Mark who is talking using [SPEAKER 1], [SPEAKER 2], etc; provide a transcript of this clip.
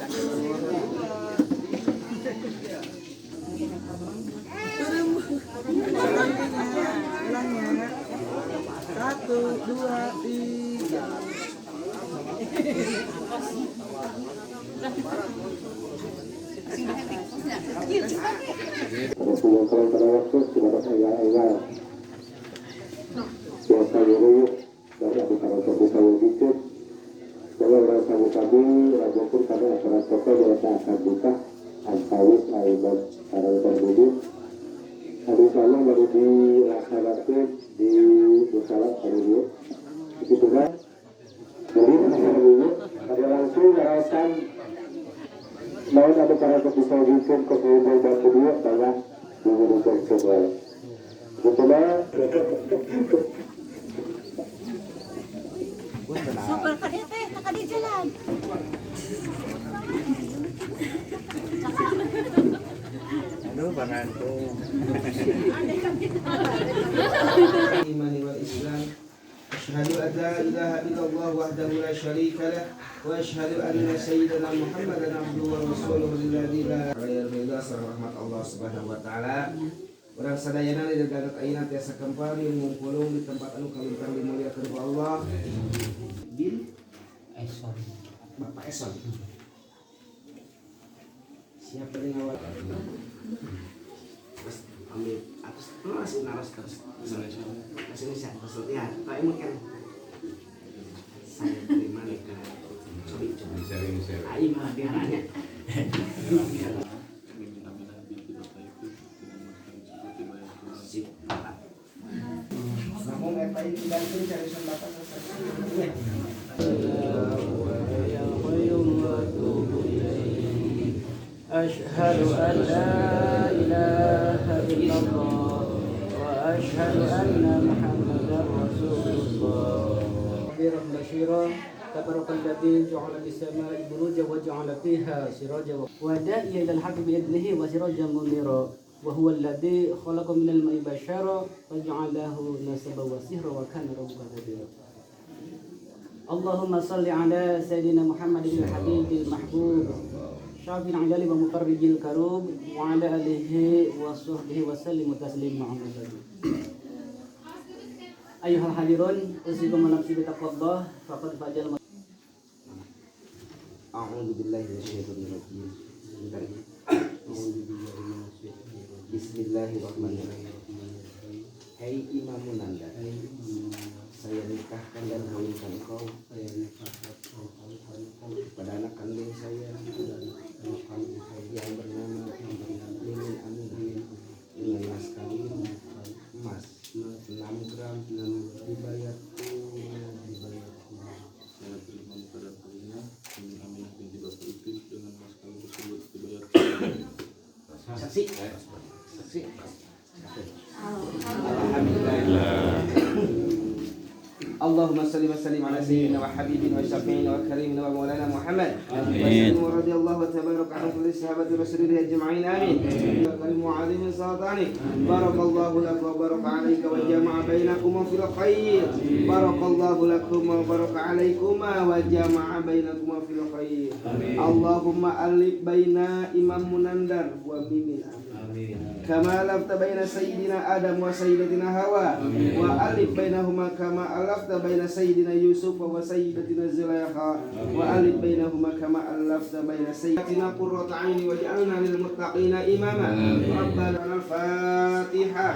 [SPEAKER 1] Dua, tiga. Ulang ya. Satu, dua, tiga.
[SPEAKER 2] Super ka dito eh, nakadijalan.
[SPEAKER 3] Ano, bangan ko.
[SPEAKER 4] الإيمان والإسلام أشهد أن لا إله إلا الله وحده لا شريك له وأشهد أن سيدنا محمدا عبده ورسوله الذي لا غير rahmat Allah Subhanahu wa taala. Urang sadayana di dagangan ayeuna tiasa kempal ngumpulung di tempat anu kalintang dimuliakeun ku Allah. Bin
[SPEAKER 5] Eson.
[SPEAKER 4] Bapak Eson. Siapa yang ngawal? Terus ambil atas masih naros terus. Masih Indonesia terus ya. Tak emang kan. Saya terima nikah. Coba coba. Ayo mah biarannya. Sip. Namun eta ini dibantu cari bapak selesai.
[SPEAKER 5] أشهد أن لا إله إلا الله وأشهد أن محمدا رسول الله. خبيرا بشيرا تبارك الذي جعل في السماء بروجا وجعل فيها سراجا وداعيا إلى الحق بإذنه وسراجا منيرا وهو الذي خلق من الماء بشرا فجعله نسبا وصهرا وكان ربك قديرا. اللهم صل على سيدنا محمد الحبيب المحبوب شافي العلال ومفرج الكروب وعلى آله وصحبه وسلم تسليما. أيها الحاضرون أوصيكم ونفسي بتقوى الله فقد فاز.
[SPEAKER 4] A'udzu billahi minasyaitonir rajim. Bismillahirrahmanirrahim. Hai Imam Munandar, saya nikahkan dan kawinkan engkau kepada anak kandung saya yang bernama Mimin Amin dengan mas kawin emas 6 gram dibayar tunai.
[SPEAKER 6] Saya terima kepada kalinya Mimin Aminah binti Bapak Ipin dengan mas kawin tersebut dibayar tunai.
[SPEAKER 4] Saksi. Saksi. Alhamdulillah. Allahumma salli wa sallim ala sayyidina wa habibina wa syafi'ina wa karimina wa maulana Muhammad. Amin. Wa radhiyallahu tabaraka an kulli sahabati rasulillah ajma'in. Amin. Karimu azim sultani. Barakallahu lak wa baraka alayka wa jama'a bainakuma fil khair. Barakallahu lakum wa baraka alaikuma wa jama'a bainakuma fil khair. Allahumma alif baina Imam Munandar wa Mimin Amin. Kama alafta baina sayyidina Adam wa sayyidatina Hawa wa alif bainahuma kama alafta baina sayyidina Yusuf wa sayyidatina Zulaikha wa alif bainahuma kama alafta baina sayyidatina qurrata aini waj'alna lil muttaqina imama. Rabbana al-Fatihah.